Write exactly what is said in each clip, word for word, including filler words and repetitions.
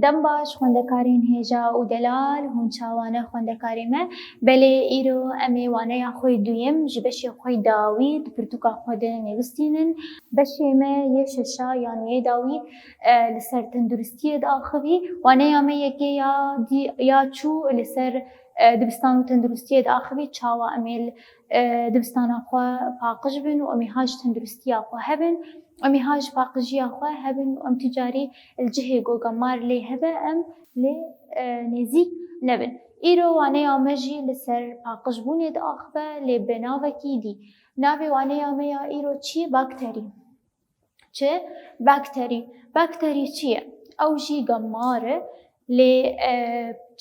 Dem baş xwendekarên hêja û delal, hûn çawa ne xwendekarê me? Belê îro em ê waneya xwe yê duyem ji beşê xwe yê dawî di pirtûka xwe de nivistînin. Beşê me yê şeşa yan yê dawî, e, li ser tenduristiyê diaxivî. Waneya me yekê ya dî-, ya çû li ser, e, dibistan û tenduristiyê diaxivî. Çawa em ê li, e, dibistana xwe paqij bin û em ê ha ji tenduristiya xwe hebin. Em ê ha ji paqijiya xwe hebin û em tu carî li cihê ku gemar lê hebe em lê, e, nêzîk nebin. Îro waneya me jî li ser paqijbûnê diaxive lê bi navekî dî. Navê waneya me ya îro çi ye? Bakterî. Çi? Bakterî. Bakterî çi ye? Ew jî gemar e lê, e,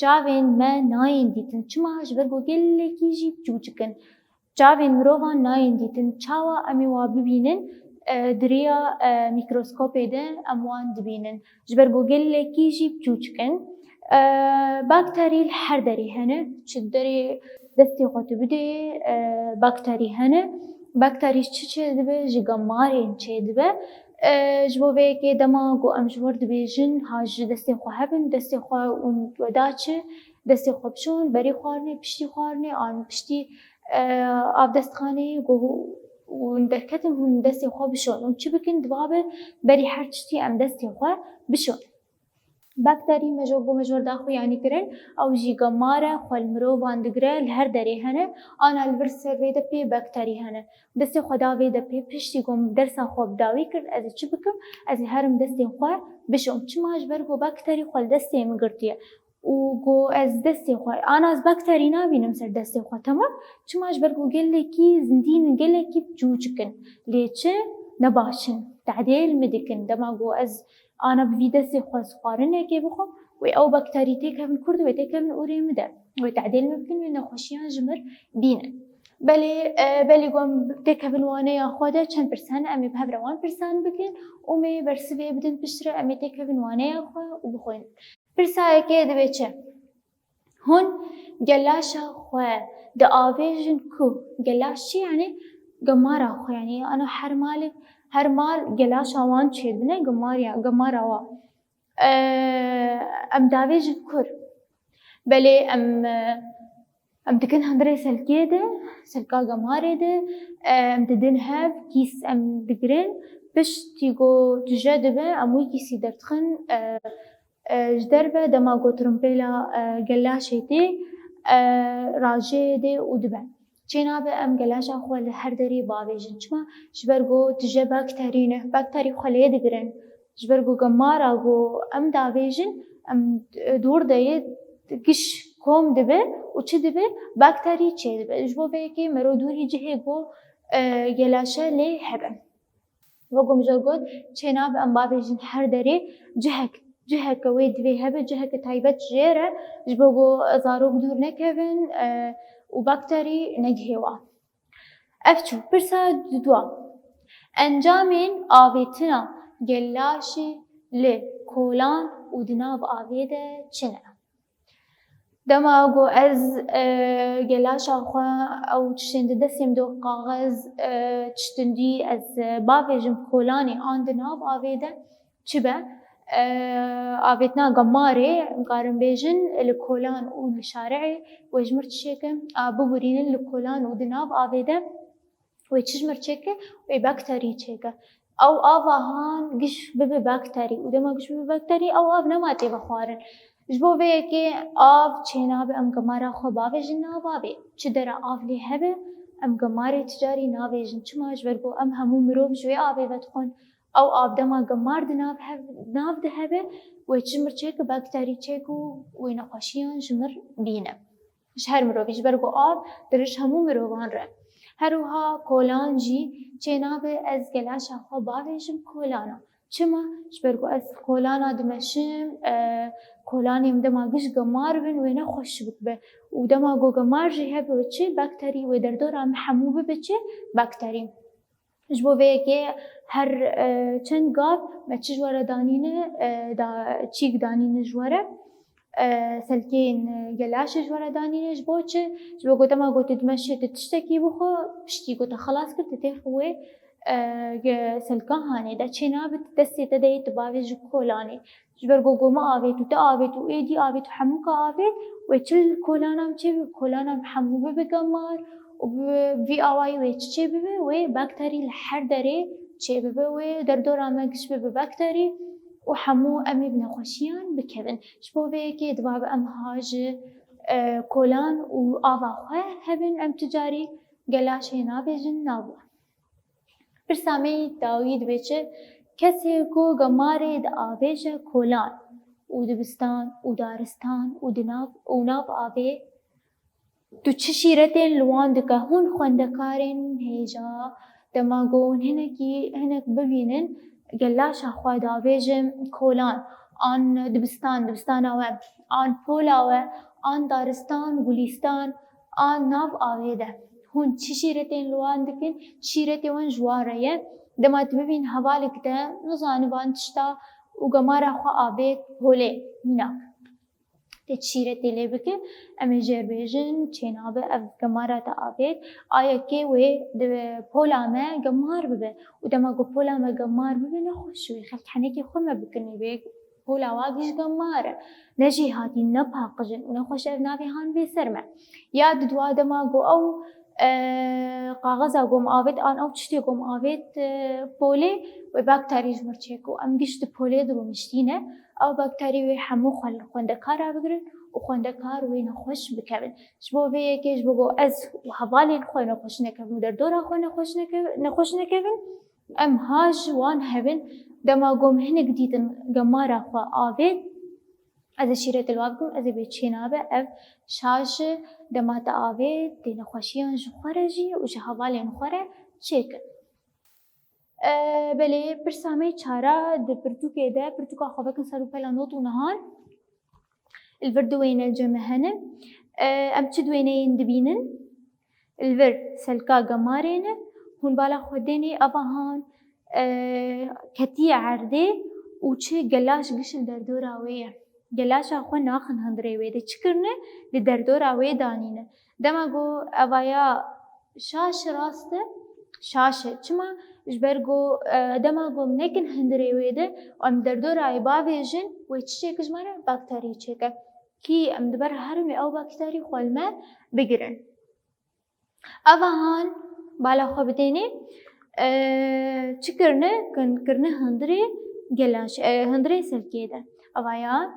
çavên me nayên dîtin. Çima? Ji ber ku gelekî jî çûçik in. Çavên mirovan nayên dîtin. Çawa em ê wa bibînin? E, di riya, e, mîkroskopê de em wan dibînin. Ji ber ku gelekî jî çûçik in. E, bakterî li her derê hene. Çi derê destê xwe tu bidê, e, bakterî hene. Bakterî çi çêdibe? Ji gemarên çêdibe. E, ji bo vê yekê dema ku em ji wir dibêjin, ha ji destê xwe hebin, destê xwe û weda çi? Destê xwe bişon, berî xwarinê, piştî xwarinê, an piştî, e, avdestxaneyê ku hûn derketin, hûn destê xwe bişon. Hûn çi bikin? Dibabe berî her tiştî em destê xwe bişon. Bakterî me ji bo me ji wir daxuyanî kirin, ew jî gemar e, xwe li mirovan digire, li her derê hene, ana li vir ser vê de pê bakterî hene. Destê xwe da vê de pê, piştî ku min dersa xwe bi dawî kir, ez ê çi bikim? Ez ê herim destê xwe bişom. Çima? Ji ber ku bakterî xwe li destê min girtiye. Û ku ez destê xwe, ana ez bakterî nabînim ser destê xwe, temam? Çima? Ji ber ku gelekî zindîn in, gelekî çûçik in. Lê çi? Ne baş in. Tedêl min dikin. Dema ku ez ana bi vî destê xwe ez xwarinekê bixwim, wê ew bakterî têkevin kur de, wê têkevin ûrê min de. Wê tedêl min bikin, wê nexweşiyan ji mir bînin. Belê, e, belê ku em têkevin waneya xwe de, çend pirse hene, em ê bi hev re wan pirsan bikin û em ê bersivê bidin piştre, em ê têkevin waneya xwe û bixwînin. Pirsa yekê dibe çi? Hûn gelaşa xwe diavêjin ku? Gelaş çi yani? Gemara xwe yani. Ana her malê, her mal gelaşa wan çêdibine, gemariya, gemara wan. E, em davêjin kur? Belê em, e, em dikin hundirê selkê de, selka gemarê de, e, em didin hev, kîs em digirin, piştî ku tije dibe, em wî kîsî derdixin, e, e, ji derve dema ku tirimpêla, e, gelaşê tê, e, rajê dê û dibe. Çênabe em gelaşa xwe li her derê bavêjin. Çima? Ji ber ku tije bakterî ne. Bakterî xwe lê digirin. Ji ber ku gemara ku em davêjin, em, e, dûr de ye, giş kom dibe û çi dibe? Bakterî çêdibe. Ji bo vê yekê mero dûrî cihê ku, e, gelaşe lê hebe. Wek ku min jê got, çênabe em bavêjin her derê cihek, ciheke wê divê hebe, ciheke taybet jê re, ji bo ku zarok dûr nekevin, e, û bakterî negihê wan. Ev çû, pirsa dudua. Encamên avêtina gelaşê li kolan û di nav avê de çi ne? Dema ku ez, e, gelaşa xwe ew tiştên di destê min de wek kaxez, e, tiştindî ez, e, bavêjim kolanê an di nav avê de çi be? E, avêtina gemarê, em karin bêjin, li kolan û li şari'ê wê ji mir tiştê ke, a, bibûrînin li kolan û di nav avê de. Wê çi ji mir çêke? Wê bakterî çêke. Ew ava han giş bibe bakterî û dema giş bibe bakterî, ew av nema tê vexwarin. Ji bo vê yekê av çênabe em gemara xwe bavêjin nav avê. Çi dera av lê hebe, em gemarê ticarî navêjin. Çima? Ji ber ku em hemû mirov ji wê avê vedixwin. Ew av dema gemar di nav hev-, nav de hebe, wê çi ji mir çêke? Bakterî çêke û wê nexweşiyan ji mir bîne. Ji her mirovî, ji ber ku av dirij hemû mirovan re. Her wiha kolan jî çênabe ez gelaşa xwe bavêjim kolana. Çima? Ji ber ku ez kolana dimeşim, e, kolanê min dema giş gemar bin wê nexweşik be. Û dema ku gemar jî hebe wê çi? Bakterî, wê derdora min hemû bibe çi? Bakterî. Ji bo vê yekê her, e, çend gav me çi ji we re danîne, e, da, çîk danîne ji we re, e, selkeyên, e, gelaşê ji we re danîne. Ji bo çi? Ji bo ku dema ku tu dimeşê tu tiştekî bixwe, piştî ku te xelas kir, tu têxî wê, e, ge-, selka hanê de çênabe, destê te de yê tu bavêjî kolanê. Ji ber ku goma avêt û te avêt û êdî avêt û hemûka avêt, wê çi li kolana min çêbibe? Kolana min hemû bibe gemar û bi vî awayî wê çi çêbibe? Wê bakterî li her derê çêbibe, wê derdora me giş bibe bakterî û hemû em ê bi nexweşiyan bikevin. Ji bo vê yekê dibabe em ha ji, e, kolan û ava xwe hebin, em tu carî gelaşê nabêjin nava. Pirsa me yî dawî dibe çi? Kesê ku gemarê diavêje kolan û dibistan û daristan û di nav, û nav avê, tu çi şîretên li wan dike? Hûn xwendekarên hêja, dema ku hûn hinekî, hinek bibînin, gelaşa xwe davêje kolan, an dibistan, dibistana we, an pola we, an daristan, gulîstan, a nav avê de. Hûn çi şîretên li wan dikin? Şîretê wan ji wan re ye. Dema tu bibîn hevalek te, nizanim van tişta û gemara xwe avêt holê, mînak. Tê çi şîretê lê bike, em ê jê re bêjin, çênabe ev gemara te avêt. A yekê wê di pola me gemar bibe. Û dema ku pola me gemar bibe, nexweş wê xelk henekê xwe me bikin wê pola wa giş gemar e. Ne jêhatî, ne paqij in û nexweş ev navê han bê ser me. Ya di dua dema ku ew, e, kaxeza ku em avêt an ew tiştê ku em avêt, e, polê, wê bakterî ji mir çêk û em giş di polê de rûniştîne. Ew bakterî wê hemû xwe li xwendekara bigirin û xwendekar wê nexweş bikevin. Ji bo vê yekê ji bo ku ez û hevalên xwe nexweş nekevin û derdora xwe nexweş neke-, nexweş nekevin, em ha ji wan hebin, dema ku em hinek dîtin gemara xwe avêt, ez ê şîretê li wa bikim, ez ê bê çênabe ev şaş e, dema te avêt, tê nexweşiyan ji xwe re jî û ji hevalên xwe re çêkin. E, belê, pirsa me çara di pirtûkê de, pirtûka xwe vekin ser rûpela not û nihan. Li vir du wêne cem me hene. E, em çi du wêneyên dibînin? Li vir selka gemarê ne. Hûn bala xwe dênê, eva han, e, ketiye erdê û çi gelaş giş li derdora wê ye. Gelaşa xwe naxin hundirê wê de. Çi kirine? Li derdora wê danîne. Dema ku eva ya şaş rast e, şaş e. Çima? Ji ber ku, e, dema ku em nekin hundirê wê de, em derdorayê bavêjin, wê çi çêke ji me re? Bakterî çêke. Kî em di ber herimê ew bakterî xwe li me bigirin. Eva han bala xwe bidênê, e, çi kirine? Kin-, kirine hundirê gelaş, e, hundirê selkê de. Eva ya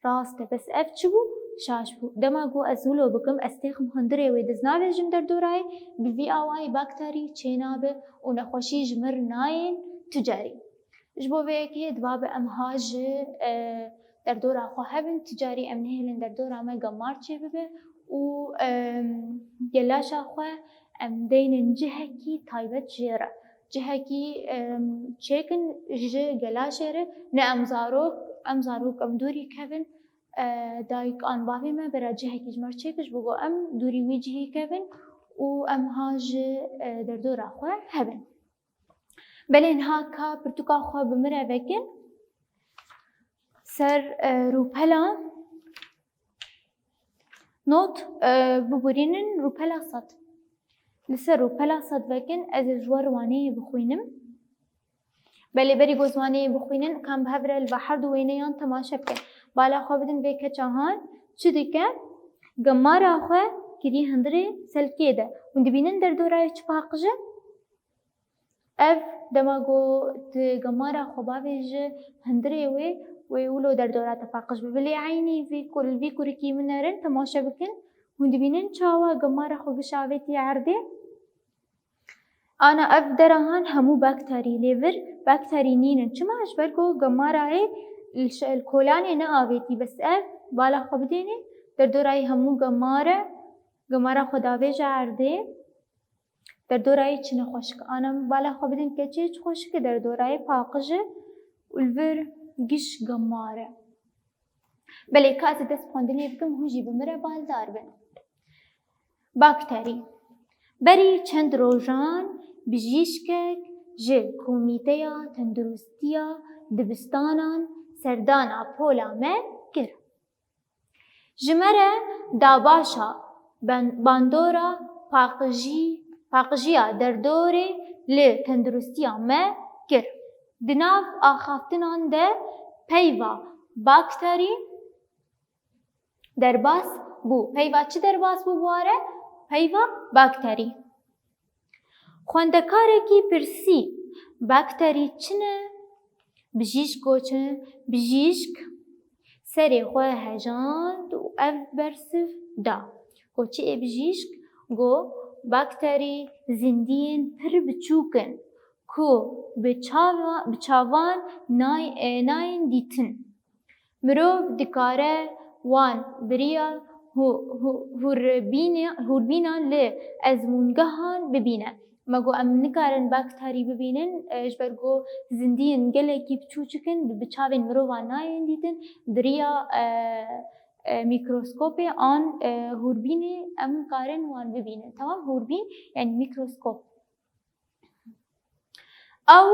rast e, bes ev çi bû? Şaş bû. Dema ku ez wilo bikim, ez têxim hundirê wê diz navêjim derdorayê, bi vî awayî bakterî çênabe û nexweşî ji mir nayên tu carî. Ji bo vê yekê dibabe em ha ji, e, derdora xwe hebin, tu carî em nehêlin derdora me gemar çêbibe û, e, gelaşa xwe em deynin cihekî taybet jê re. Cihekî, e, çêkin ji gelaşê re, ne em zarok, em zarok em dûrî kevin, e, dayik an bavê me bera cihekî ji me re çêkin, ji bo ku em dûrî wî cihî kevin û em ha ji, e, derdora xwe hebin. Belê niha ka pirtûka xwe bi min re vekin. Ser, e, rûpela not, e, biborînin rûpela sed. Li ser rûpela sed vekin, ez ê ji we re waneyê bixwînim. Belê berî ku ez waneyê bixwînin, ka em bi hev re li ba her du wêneyan temaşe bikin. Bala xwe bidin vê keça han çi dike? Gemara xwe kirî hundirê selkê de. Hûn dibînin derdorayê çi paqij e? Ev dema ku tu gemara xwe bavêjî hundirê wê, wê wilo derdora te paqij bibe. Lê eynî vî kur-, vî kurikî min nerin, temaşe bikin. Hûn dibînin çawa gemara xwe giş avêtiye erdê? Ana ev dera han hemû bakterî lê vir, bakterî nînin. Çima? Ji ber ku gemarayê li şe-, li kolanê neavêtî, bes ev bala xwe bidênê, derdorayê hemû gemar e, gemara xwe davêje erdê. Derdorayê çi nexweşik. Ana em bala xwe bidin keçê çi xweşik e, derdorayê paqij e û li vir giş gemar e. Belê, ka ez ê dest xwendinê bikim, hûn jî bi min re baldar bin. Bakterî. Berî çend rojan bijîşkek ji Komîteya Tenduristiya Dibistanan serdana pola me kir. Ji me re dabaşa ban-, bandora paqijî-, paqijiya derdorê li tenduristiya me kir. Di nav axaftinan de peyva bakterî derbas bû. Peyva çi derbas bû bi we re? Peyva bakterî. Xwendekarekî pirsî, bakterî çi ne? Bijîşk got çi? Bijîşk serê xwe hejand û ev bersiv da. Got çi ê bijîşk? Got bakterî zindiyên pir biçûk in ku bi çava-, bi çavan nay-, e, nayên dîtin. Mirov dikare wan bi riya hû-, hû-, hûrbîne-, hûrbînan li ezmûngehan bibîne. Me got em nikarin bakterî bibînin, e, ji ber ku zindiyên gelekî biçûçik in, bi çavên mirovan nayên dîtin, di riya, e, e, mîkroskopê an, e, hûrbînê em karin wan bibînin. Tamam, hûrbîn, yani mîkroskop. Ew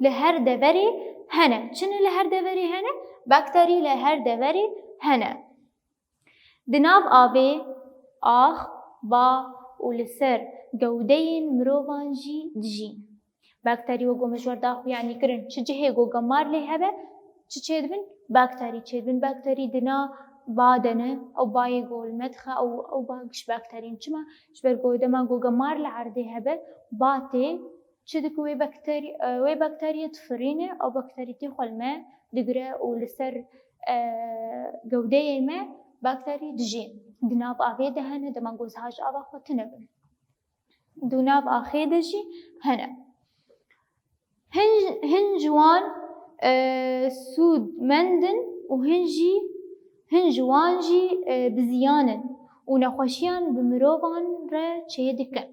li her deverê hene. Çi ne li her deverê hene? Bakterî li her deverê hene. Di nav avê, ax, ba û li ser gewdeyên mirovan jî dijîn. Bakterî wek ku min ji we re daxuyanî kirin, çi cihê ku gemar lê hebe, çi çêdibin? Bakterî çêdibin. Bakterî di nav ba de ne, ew bayê ku li me dixe, ew, ew ba giş bakterî ne. Çima? Ji ber ku dema ku gemar li erdê hebe, ba tê çi dike wê bakterî-, e, wê bakteriyê difirîne, ew bakterî tê xwe li me digire û li ser, e, gewdeyê me bakterî dijî. Di nav avê de hene, dema ku ziha ji ava xwe tune bin. Di nav axê de jî hene. Hin, hin ji wan, e, sûdmend in û hin jî, hin ji wan jî, e, bi ziyan in û nexweşiyan bi mirovan re çêdikin.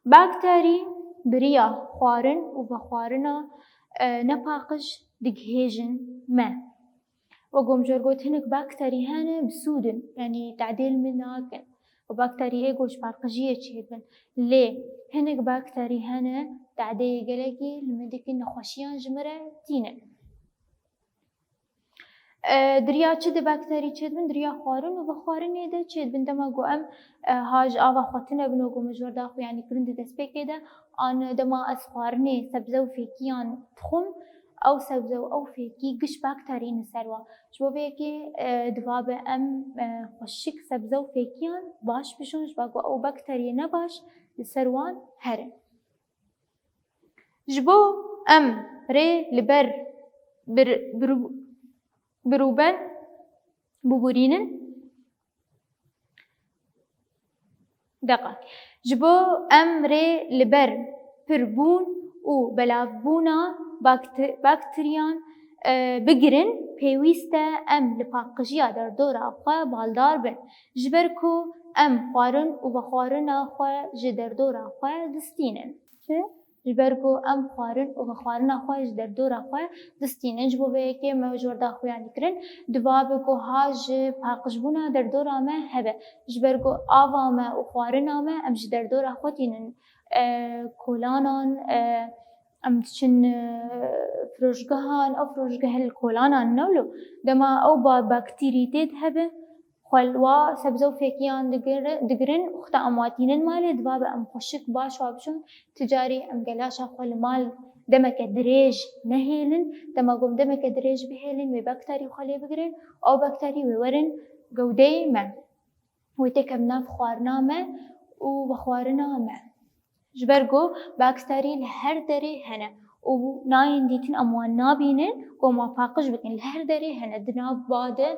Bakterî bi riya xwarin û vexwarina, e, nepaqij digihêjin me. Wek ku min ji we re got, hinek bakterî hene bi sûd in, yanî tadê li min nakin. Û bakterî ê ku ji paqijiyê çêdibin. Lê hinek bakterî hene, tadeyê gelekî li min dikin, nexweşiyan ji min re tînin. E, di riya çi de bakterî çêdibin? Di riya xwarin û vexwarinê de çêdibin. Dema ku em, e, ha ji ava xwe tune bin, wek ku min ji we re daxuyanî kirin di destpêkê de, an dema ez xwarinê sebze û fêkiyan dixwim, ew sebze û ew fêkî giş bakterî ne ser wan. Ji bo vê yekê, e, diva be em, e, xweşik sebze û fêkiyan baş bijûn, ji ber ku ew bakteriyê nebaş li ser wan herin. Ji bo em rê li ber bir-, birû-, birûben bibûrînin, Deqa. Ji bo em rê li ber pirbûn û belavbûna bakte-, bakteriyan, e, bigirin, pêwîst e em li paqijiya derdora xwe baldar bin. Ji ber ku em xwarin û vexwarina xwe ji derdora xwe distînin. Çi? Ji ber ku em xwarin û vexwarina xwe ji derdora xwe distînin. Ji bo vê yekê me ji we re daxuyanî kirin. Diva be ku ha ji paqijbûna derdora me hebe. Ji ber ku ava me û xwarina me em ji derdora xwe tînin. E, kolanan, e, em diçin, e, firoşgehan, ew firoşgeh li kolanan ne wilo. Dema ew ba-, bakterî tê de hebe, xwe li wa sebze û fêkiyan digir-, digirin û xta em wa tînin malê, diva be em xweşik baş wa biçûn, ti carî em gelaşa xwe li mal demeke dirêj nehêlin, dema ku em demeke dirêj bihêlin, wê bakterî xwe lê bigirin, ew bakterî wê werin gewdeyê me. Wê têkevin nav xwarina me û vexwarina me. Ji ber ku bakterî li her derê hene û nayên dîtin, em wan nabînin, ku em wan paqij bikin. Li her derê hene, di nav ba de,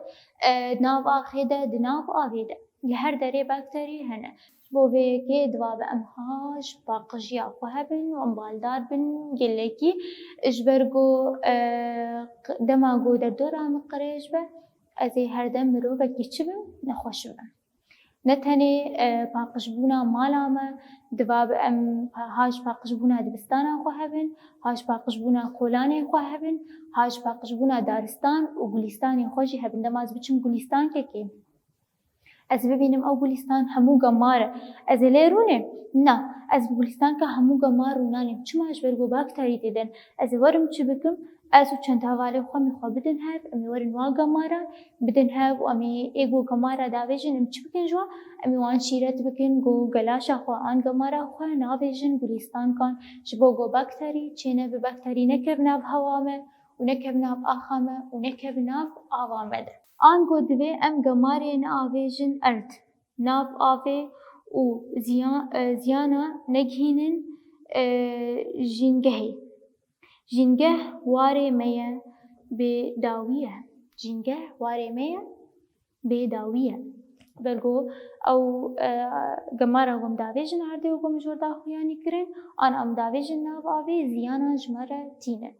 e, di nav axê de, di nav avê de. Li her derê bakterî hene. Ji bo vê yekê diva be em ha ji paqijiya xwe hebin û em baldar bin gelekî. Ji ber ku, e, q-, dema ku derdora min qirêj be, ez ê her dem mirovekî çi bim? Nexweş bim. Ne tenê, e, paqijbûna mala me, diva bi em pa-, ha ji paqijbûna dibistana xwe hebin, ha ji paqijbûna kolanê xwe hebin, ha ji paqijbûna daristan û gulîstanê xwe jî hebin. Dema ez biçim gulîstankekê, Ez bibînim ew gulîstan hemû gemar e. Ez ê lê rûnêm? Na, ez bi gulîstanka hemû gemar rûnanêm. Çima? Ji ber ku bakterî tê de ne. Ez ê werim çi bikim? Ez û çend hevalê xwe em ê xwe bidin hev, em ê werin wan gemaran, bidin hev û em ê ê ku gemara davêjin, em çi bikin ji wan? Em ê wan şîret bikin ku gelaşa xwe an gemara xwe navêjin gulîstankan, ji bo ku bakterî çênebe, bakterî nekeve nav hewa me û nekeve nav axa me û nekeve nav ava me de. Ango divê em gemarê neavêjin erd, nav avê û ziya-, e, ziyana negihînin, e, jîngehê. Jîngeh warê me ye, bê dawî ye. Jîngeh warê me ye, bê dawî ye. Belgo ew, e, gemara ku em davêjin erdê û ku em ji wir daxuyanî kirin, an em davêjin nav avê, ziyanan ji me re tînin.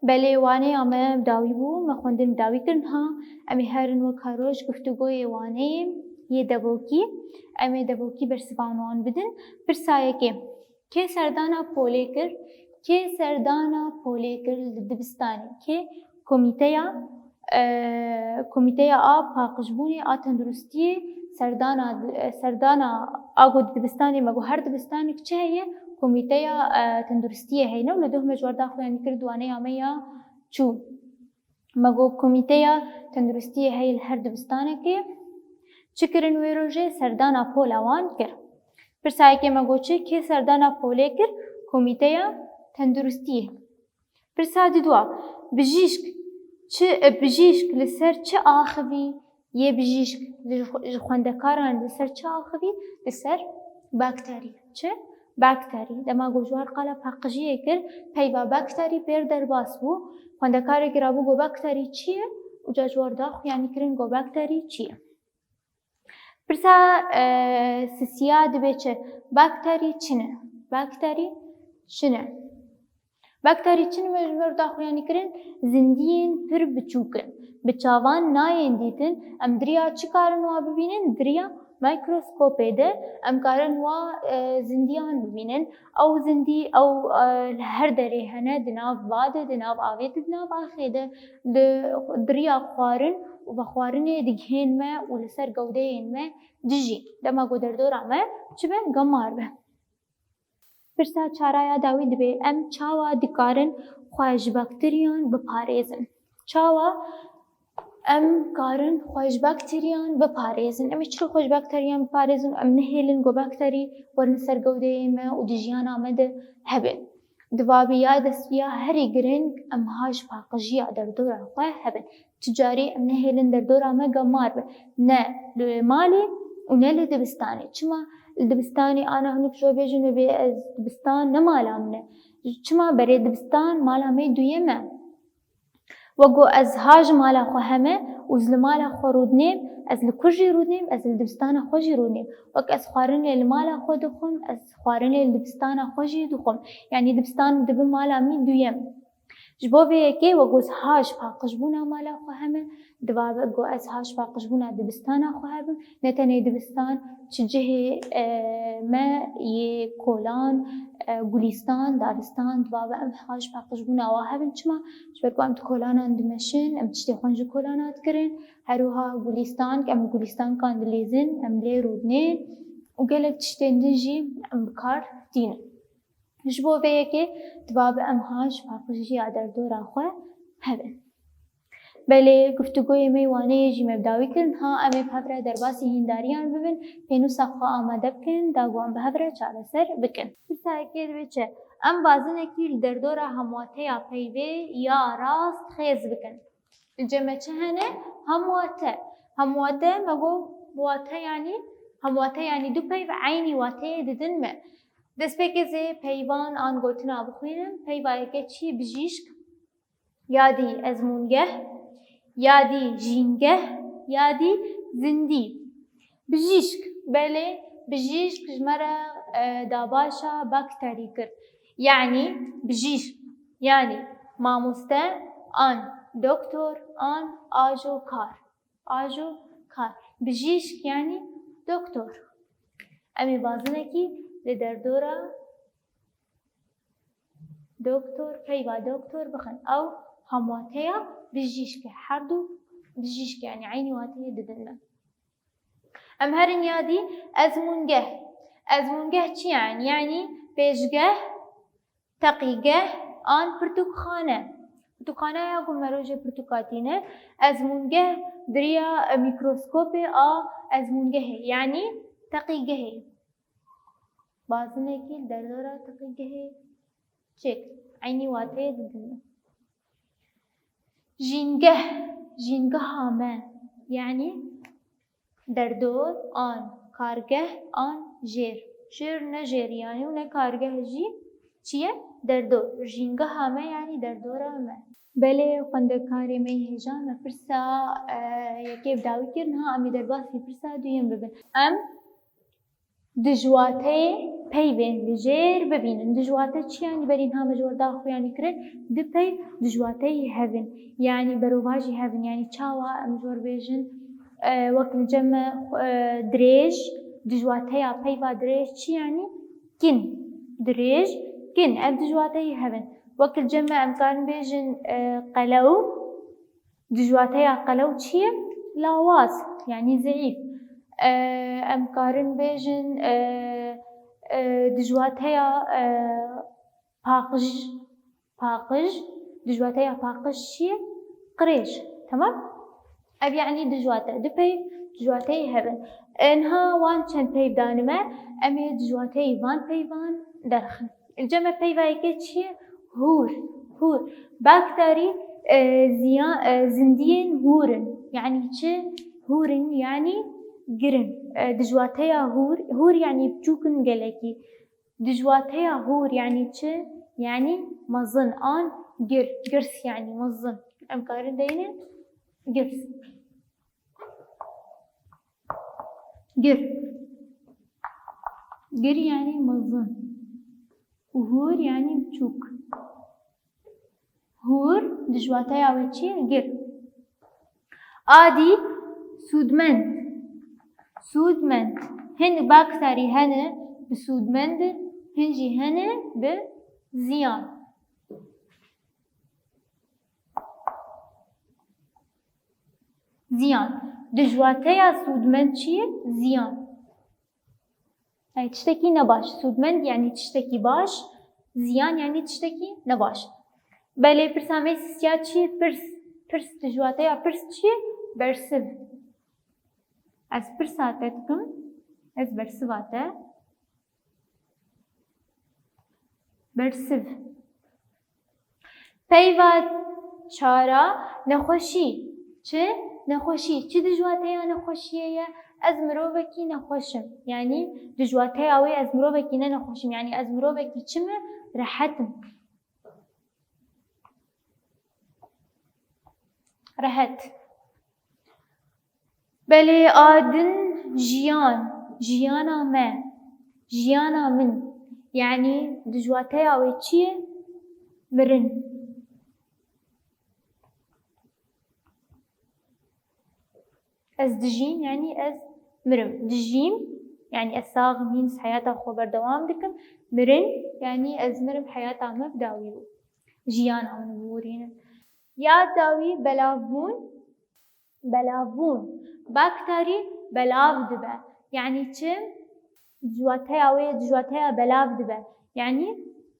Belê, waneya me bi dawî bû, me xwendin bi dawî kir. Niha em ê herin wek her roj guftûgoyê waneyê yê devokî, em ê devokî bersivan wan bidin. Pirsa yekê, kê serdana polê kir? Kê serdana polê kir li dibistanê? Kê? Komîteya, e, Komîteya a paqijbûnê a tenduristiyê serdana, e, serdana a ku di dibistanê me, ku her dibistanek çi heye, komîteya, e, tenduristiyê heyne û li doh me ji war daxuyanî kir, di waneya me ya çû. Me got komîteya tenduristiyê heye li her dibistanekê. Çi kirin wê rojê? Serdana pola wan kir. Pirsa yekê me got çi? Kê serdana polê kir? Komîteya tenduristiyê. Pirsa didua, bijîşk çi, bijîşk li ser çi axivî? Yê bijîşk ji xwe-, ji xwendekaran li ser çi axivî? Li ser bakterî. Çi? Bakterî. Dema ku ji war qala paqijiyê kir, peyva bakterî pêr derbas bû. Xwendekarê kirabû ku bakterî çi ye? Û ca ji war daxuyanî kirin ku bakterî çi ye? Pirsa, e, sisiya dibe çi? Bakterî çi ne? Bakterî çi ne? Bakterî çi ne me ji vir daxuyanî kirin? Zindiyên pir biçûk in. Bi çavan nayên dîtin. Em diriya çi karin wa bibînin? Diriya mikroskopê de em karin wa, e, zindiyan bibînin. Ew zindî, ew, e, li her derê hene, di nav va de, di nav avê de, di nav axê de, di, di riya xwarin û vexwarinê digihên me û li ser gewdeyên me dijî. Dema ku derdora me çi be? Gemar be. Pirsa çara ya dawî dibe, em çawa dikarin xwe ji bakteriyan biparêzin? Çawa em karin xwe ji bakteriyan biparêzin? Em ê çilo xwe ji bakteriyan biparêzin? Em nehêlin ku bakterî werin ser gewdeyê me û di jiyana me de hebin. Divabî ya destviya herî giring em ha ji paqijiya derdora xwe hebin. Tu carî em nehêlin derdora me gemar be. Ne li malê û ne li dibistanê. Çima li dibistanê ana hinek ji we bêjin wê bê ez dibistan ne mala min e. Çima berê dibistan mala me duyem e. Wek ku ez ha ji mala xwe heme û ez li mala xwe rûdinêm, ez li ku jî rûdinêm, ez li dibistana xwe jî rûdinêm. Wek ez xwarinê li mala xwe dixwim, ez xwarinê li dibistana xwe jî dixwim. Yanî dibistan dibe mala min duyem. Ji bo vê yekê wek ku ez ha ji paqijbûna mala xwe heme, divabe ku ez ha ji paqijbûna dibistana xwe hebim, ne tenê dibistan, çi cihê, e, me yê kolan, e, gulîstan, daristan, divabe em ha ji paqijbûna wa hebin. Çima? Ji ber ku em di kolanan dimeşin, em tiştê xwe ji kolana dikirin. Her wiha gulîstan, em gulîstankan dilîzin, em lê rûdinên û gelek tiştên din jî em bi kar tînin. Ji bo vê yekê divabe em ha ji paqijiya derdora xwe hebin. Belê, guftûgoyê me waneyê jî me bi dawî kirin. Ha em ê bi hev re derbasî hîndariyan bibin, pênûsa xwe amade bikin, da ku em bi hev re çareser bikin. Pirsa yekê dibe çi? Em bazinekî li derdora hemwateya peyvê ya rast xêz bikin. Li cem me çi hene? Hemwate. Hemwate me got wate, yanî hemwate yanî du peyv eynî wateyê didin me. Destpêkê zê peyvan an gotina bixwînin. Peyva yeke çi? Bijîşk. Ya dî ezmûngeh, ya dî jîngeh, ya dî zindî. Bijîşk, belê, bijîşk ji me re, e, dabaşa bakterî kir. Yanî bijîşk, yanî mamoste an doktor an ajo kar. Ajo kar. Bijîşk yanî doktor. Em ê bazinekî li derdora doktor, peyva doktor bixin. Ew hemwateya bijîşk e. Her du bijîşk e, yanî eynî wateyê didin me. Em herin yadî ezmûngeh. Ezmûngeh çi yani? Yani pêşgeh, teqîgeh an pirtûkxane. Pirtûkxaneya ku me rojê pirtûka tîne. Ezmûngeh diriya, e, mîkroskopê a ezmûngehê, yani teqîgehê. Bazinekî li derdora teqîgehê çêk. Eynî wateyê didin. Jîngeh, jîngeha me, yani derdor an kargeh an jêr. Jêr ne jêr yani û ne kargeh jî çi ye? Derdor. Jîngeha me yani derdora me. Belê xwendekarê me yê hêja, me pirsa, e, yekê bi dawî kir, niha em ê derbasî pirsa duyem bibin. Em dijwateyê peyvên li jêr bibînin. Dijwate çi yani? Berî niha me ji we re daxuyanî kirin, du peyv dijwateyî hev in. Yani berovajî hev in. Yani çawa em ji we re bêjin, e, wek li cem me, e, dirêj, dijwateya peyva dirêj çi yani? Kin. Dirêj, kin. Ev dijwateyî hev in. Wek li cem me em karin bêjin, e, qelew. Dijwateya qelew çi ye? Lawaz, yani zeîf. E, em karin bêjin, e, e, dijwateya, e, paqij, paqij, dijwateya paqij çi ye? Qirêj. Tamam? Ev yani dijwate, du peyv dijwateyê hev in. E, niha wan çend peyv danime, em ê dijwateyê van peyvan derxin. Li cem me peyva yekê çi ye? Hûr. Hûr. Bakterî, e, ziya-, e, zindiyên hûr in. Yani çi? Hûr in, yani gir in. E, dijwateya hûr, hûr yani biçûk in gelekî. Dijwateya hûr yani çi? Yani mezin an gir. Girs yani mezin. Em karin deynin girs. Gir. Gir yani mezin. Û hûr yani biçûk. Hûr, dijwateya wê çi ye? Gir. Adî, sûdmend. Sûdmend. Hin bakterî hene bi sûdmend in, hin jî hene bi ziyan. Ziyan. Dijwateya sûdmend çi ye? Ziyan. Yani tiştekî nebaş. Sûdmend yani tiştekî baş. Ziyan yani tiştekî nebaş. Belê pirsa me sisiya çi ye? Pirs. Pirs, dijwateya pirs çi ye? Bersiv. Ez pirsa te dikim. Ez bersiva te. Bersiv. Peyva çara nexweşî. Çi? Nexweşî. Çi dijwateya nexweşiyê ye? Ez mirovekî nexweş im. Yani dijwateya wê ez mirovekî ne nexweş im. Yani ez mirovekî çi me? Rehet im. Rehet. Belê a din jiyan, jiyana me, jiyana min. Yani dijwateya wê çi ye? Mirin. Ez dijîm, yani ez mirim. Dijîm, yani ez sax im, hîn heyata xwe berdewam dikim. Mirin, yani ez mirim, heyata me bi dawî bû. Jiyana min bûrîne. Ya dawî belavbûn, belavbûn. Bakterî belav dibe. Yani çi? Dijwateya wê, dijwateya belav dibe. Yani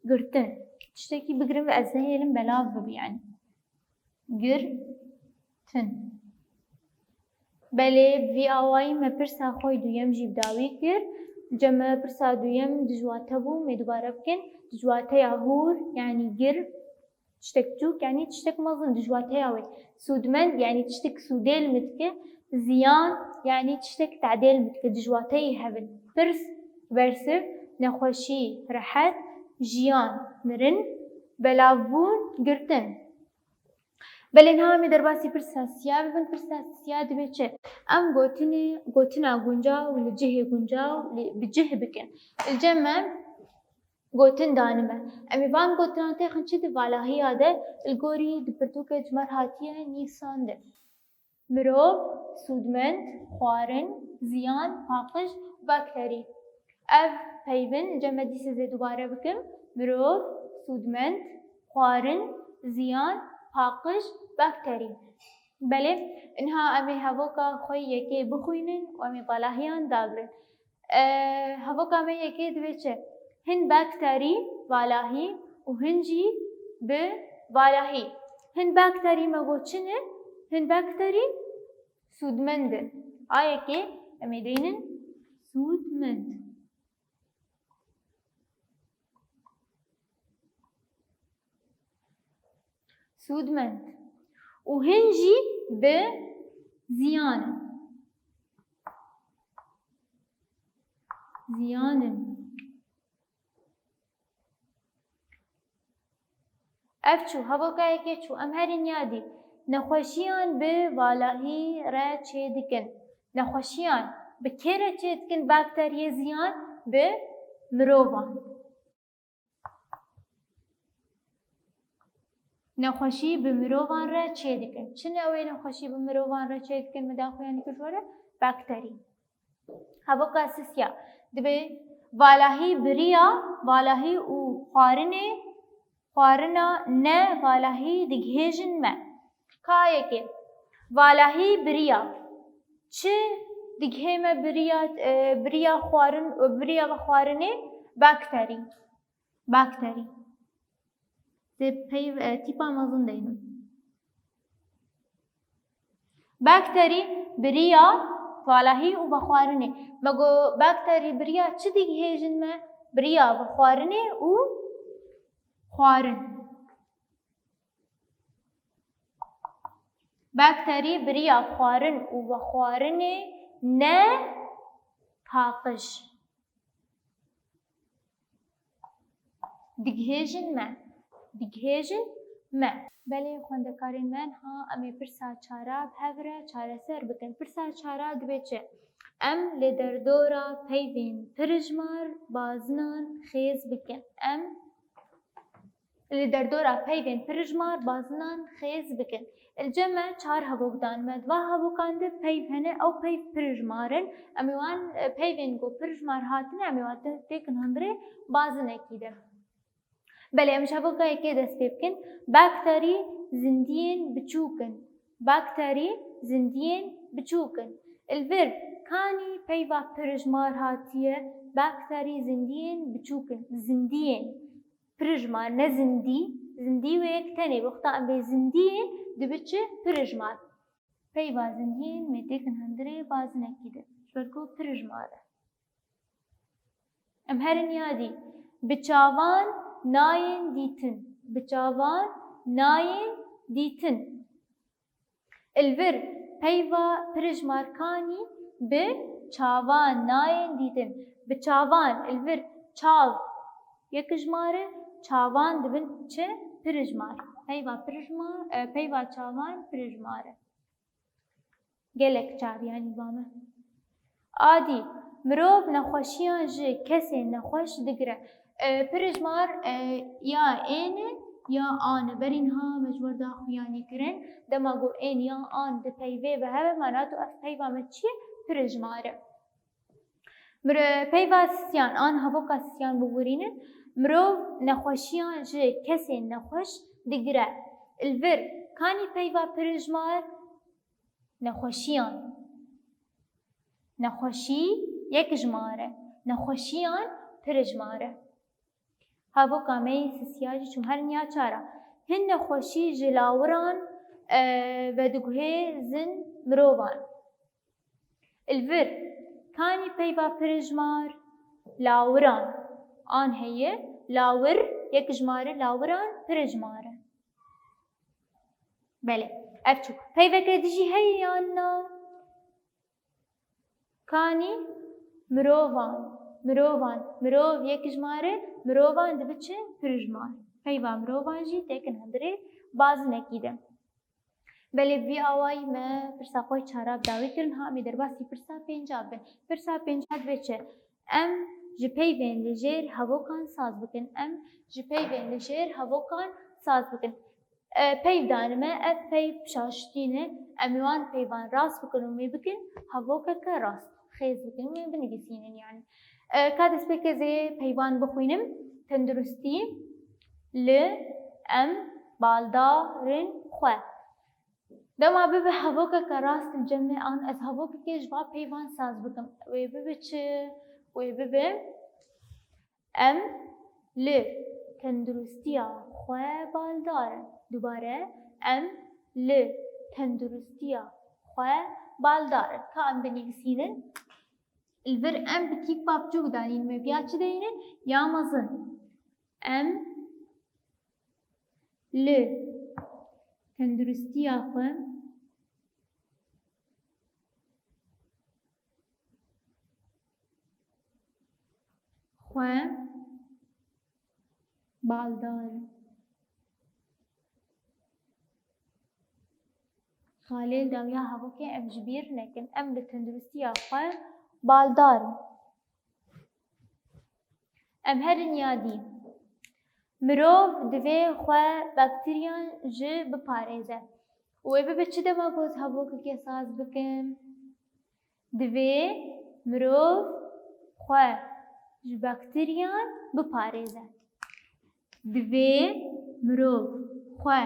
girtin. Tiştekî bigirim ve ez nehêlim belav bibe yani. Girtin. Belê, bi vî awayî me pirsa xwe yê duyem jî bi dawî kir. Cem me pirsa duyem dijwate bû, me dubare bikin. Dijwateya hûr, yani gir, tiştek çûk, yani tiştek mezin, dijwateya wê. Sûdmend, yani tiştek sûdê li min dike. Ziyan, yani tiştek tadê li min dike, dijwateyê hev in. Pirs, bersiv, nexweşî, rehet, jiyan, mirin, belavbûn, girtin. Belê niha em ê derbasî pirsa siya bibin. Pirsa siya dibe çi? Em gotinê, gotina guncaw li cihê guncaw li, bi cih bikin. Li cem me gotin danime. Em ê van gotinan têxin çi di valahiya de, li gorî di pirtûkê ji me re hatiye nivîsandin. Mirov, sûdmend, xwarin, ziyan, paqij, bakterî. Ev peyvin, cem me dîsê zê dubare bikim. Mirov, sûdmend, xwarin, ziyan, paqij, bakterî. Belê, inha em ê hevoka xwe yekê bixwînin û em ê valahiyan dagrin. E, hevoka me yekê divê çi? Hin bakterî valahî û hin jî bi valahî. Hin bakterî me got çi ne? Hin bakterî sûdmend in. A yekê em ê deynin sûdmend. Sûdmend. Û hin jî bi ziyan in. Ziyan in. Ev çû, hevoka yekê çû. Em herî niha dî. Nexweşiyan bi valahî re çêdikin. Nexweşiyan bi kê re çêdikin? Bakteriyê ziyan bi mirovan. Nexweşî bi mirovan re çêdikin. Çi ne ew ê nexweşî bi mirovan re çêdikin? Min daxuyanî kir ji we re. Bakterî. Hevoka sisiya. Divê valahî biriya, valahî û xwarinê, xwarina ne valahî digihêjin me. Ka yekê. Valahî biriya. Çi digihê me biriya, e, biriya xwarin, biriya vexwarinê? Bakterî. Bakterî. Tê peyv, e, tîpa mezin deynim. Bakterî biriya valahî û vexwarinê. Me got bakterî biriya çi digihêjin me? Biriya vexwarinê û xwarin. Bakterî biriya xwarin û vexwarinê ne paqij. Digihêjin me. Digihêjin me. Belê xwendekarên me, niha em ê pirsa çara bi hev re çareser bikin. Pirsa çara dibê çi? Em li derdora peyvên pirjmar bazinan xêz bikin. Em li derdora peyvên pirjmar bazinan xêz bikin. Li cem me çar hevok dan me. Di va hevokan de peyv hene, ew peyv pirjmar in. Em ê wan, e, peyvên ku pirjmar hatine, em ê wan te-, têkin hundirê bazinekî de. Belê, em ji hevoka yekê dest pê bikin. Bakterî zindiyên biçûk in. Bakterî zindiyên biçûk in. Li vir kanî peyva pirjmar hatiye, bakterî zindiyên biçûk in. Zindiyên. Pirjmar, ne zindî. Zindî wê yek tenê, wexta em bê zindiyên dibe çi? Pirjmar. Peyva zindiyên me têkin hundirê bazinekî de. Ji ber ku pirjmar e. Em herin ya dî. Bi çavan nayên dîtin. Bi çavan nayên dîtin. Li vir peyva pirjmar kanî bi çavan nayên dîtin. Bi çavan, li vir çav yek jimar e, çavan dibin çi? Pirjmar. Peyva pirjmar, e, peyva çavan pirjmar e. Gelek çaviyanî ba me. A dî, mirov nexweşiyan ji kesên nexweş digire. E, pirjmar, e, ya ên e ya an e. Berî niha me ji we re daxuyanî kirin. Dema ku ên ya an di peyvê ve hebe, mana tu ev peyva me çi ye? Pirjmar e. Mir-, peyva sisiyan, an hevoka sisiyan bigurînin. Mirov nexweşiyan ji kesên nexweş digire. Li vir kanî peyva pirjmar? Nexweşiyan. Nexweşî yek jimar e. Nexweşiyan pir jimar e. Hevoka me yê sisiya jî çûm herin ya çar a. Hin nexweşî ji lawiran, e, vediguhêzin mirovan. Li vir kanî peyva pir jimar? Lawiran. An heye, lawir yek jimar e, lawiran pir jimar e. Belê, ev çû. Peyveke dijî heye yan na? Kanî mirovan, mirovan, mirov yek jimar e, mirovan dibe çi? Pir jimar. Peyva mirovan jî têkin hundirê bazinekî de. Belê bi vî awayî me pirsa xwe çara bi dawî kirin, ha em ê derbasî pirsa pênca bibin. Pirsa pênca dibe çi? Em ji peyvên li jêr hevokan saz bikin. Em ji peyvên li jêr hevokan saz bikin. E, peyv dane me, ev peyv şaştî ne. Em ê wan peyvan rast bikin û em ê bikin hevokeke rast. Xêz bikin û binivîsînin yanî. E, ka destpêkê ez ê peyvan bixwînim. Tenduristî li em baldarên xwe. Dema bibe hevokeke rast li cem me an ez hevokekê ji va peyvan saz bikim. Wê bibe çi? Wê bibe: Em li tenduristiya xwe baldar in. Dubare, em li tenduristiya xwe baldar in. Ka em binivîsînin, li vir em bi tîk papçûk danîn, me viya çi deynin? Ya mezin. Em li tenduristiya xwe xwe baldar in. Xalê li dawiya hevokê em ji bîr nekin. Em li tenduristiya xwe baldar in. Em herin ya dî. Mirov divê xwe bakteriyan ji biparêze. Wê bibe çi dema ku ez hevokekê saz bikim? Divê mirov xwe ji bakteriyan biparêze. Divê mirov xwe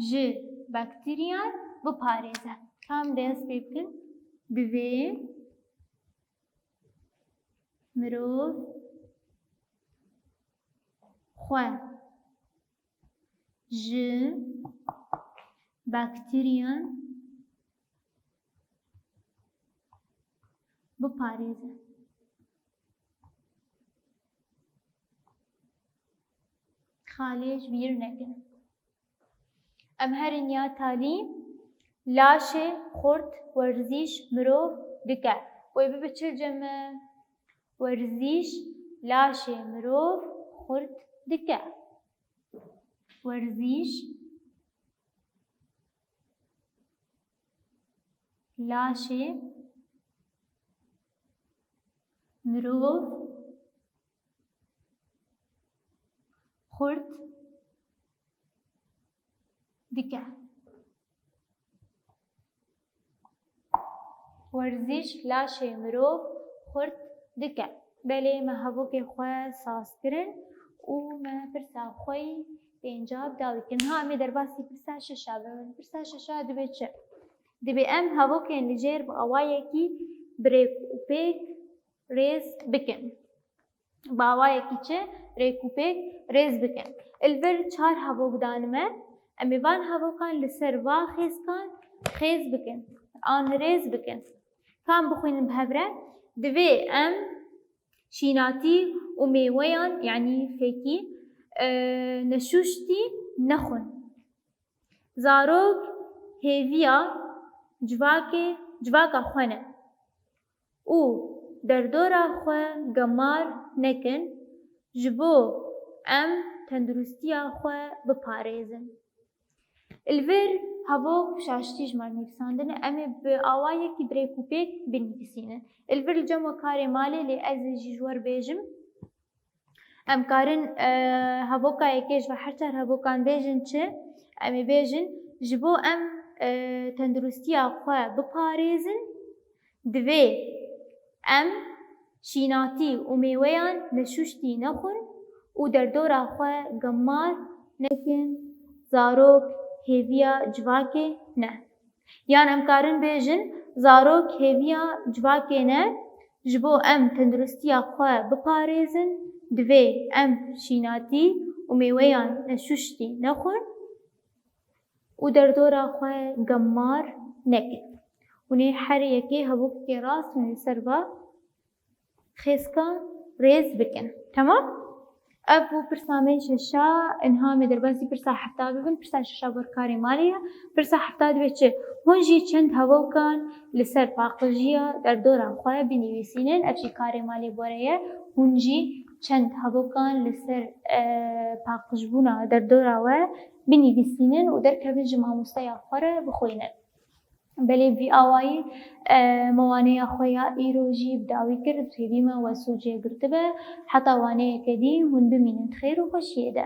ji bakteriyan biparêze. Tam dest pê bikin. Divê mirov xwe ji bakteriyan biparêze. Xalê ji bîr nekin. Em herin ya talî. Laşê xurt werzîş mirov dike. Wê bibe çi li cem me? Werzîş laşê mirov xurt dike. Werzîş laşê mirov xurt dike. Werzîş laşê mirov xurt dike. Belê, me hevokê xwe saz kirin û me pirsa xwe yî pênca bi dawî kirin. Ha, em ê derbasî pirsa şeşa bibin. Pirsa şeşa dibe çi? Dibe em hevokên li jêr bi awayekî bi rêk û pêk rêz bikin. Bi awayekî çi? Rêk û pêk rêz bikin. Li vir çar hevok danime. Em ê van hevokan li ser va xêzkan xêz bikin. An rêz bikin. Ka em bixwînin bi hev re. Divê em şînatî û mêweyan, yanî fêkî, e, neşûştî nexwin. Zarok hêviya civakê, civaka xwe ne û derdora xwe gemar nekin, ji bo em tenduristiya xwe biparêzin. Li vir hevok bi şaştî ji me nivîsandine, em ê bi awayekî bi rêk û pêk binivîsînin. Li vir li cem we karê malê, lê ez ê jî ji we re bêjim. Em karin, e, hevoka yekê ji her çar hevokan bêjin çi? Em ê bêjin, ji bo em, e, tenduristiya xwe biparêzin, divê em şînatî û mêweyan neşûştî nexwin û derdora xwe gemar nekin, zarok hêviya civakê ne. Yan em karin bêjin, zarok hêviya civakê ne, ji bo em tenduristiya xwe biparêzin, divê em şînatî û mêweyan neşûştî nexwin û derdora xwe gemar nekin. Hûn ê her yekê hevokekê rast hûn ê ser va xêzkan rêz bikin. Temam? Ev bû pirsa me şeşa, inha me derbasî pirsa hefta bibin. Pirsa şeşa ber karê malê ye. Pirsa hefta dibe çi? Hûn jî çend hevokan li ser paqijiya derdora xwe binivîsînin. Ev jî karê malê bore ye. Hûn jî çend hevokan li ser, e, paqijbûna derdora we binivîsînin û derkevin ji mamosteya xwe re bixwînin. Belê vî awayî, e, me waneya xwe ya îro jî bi dawî kir, bi hêvî me we sûcê girtibe. Heta waneyeke dî hûn bimînin di xêr û xweşiyê de.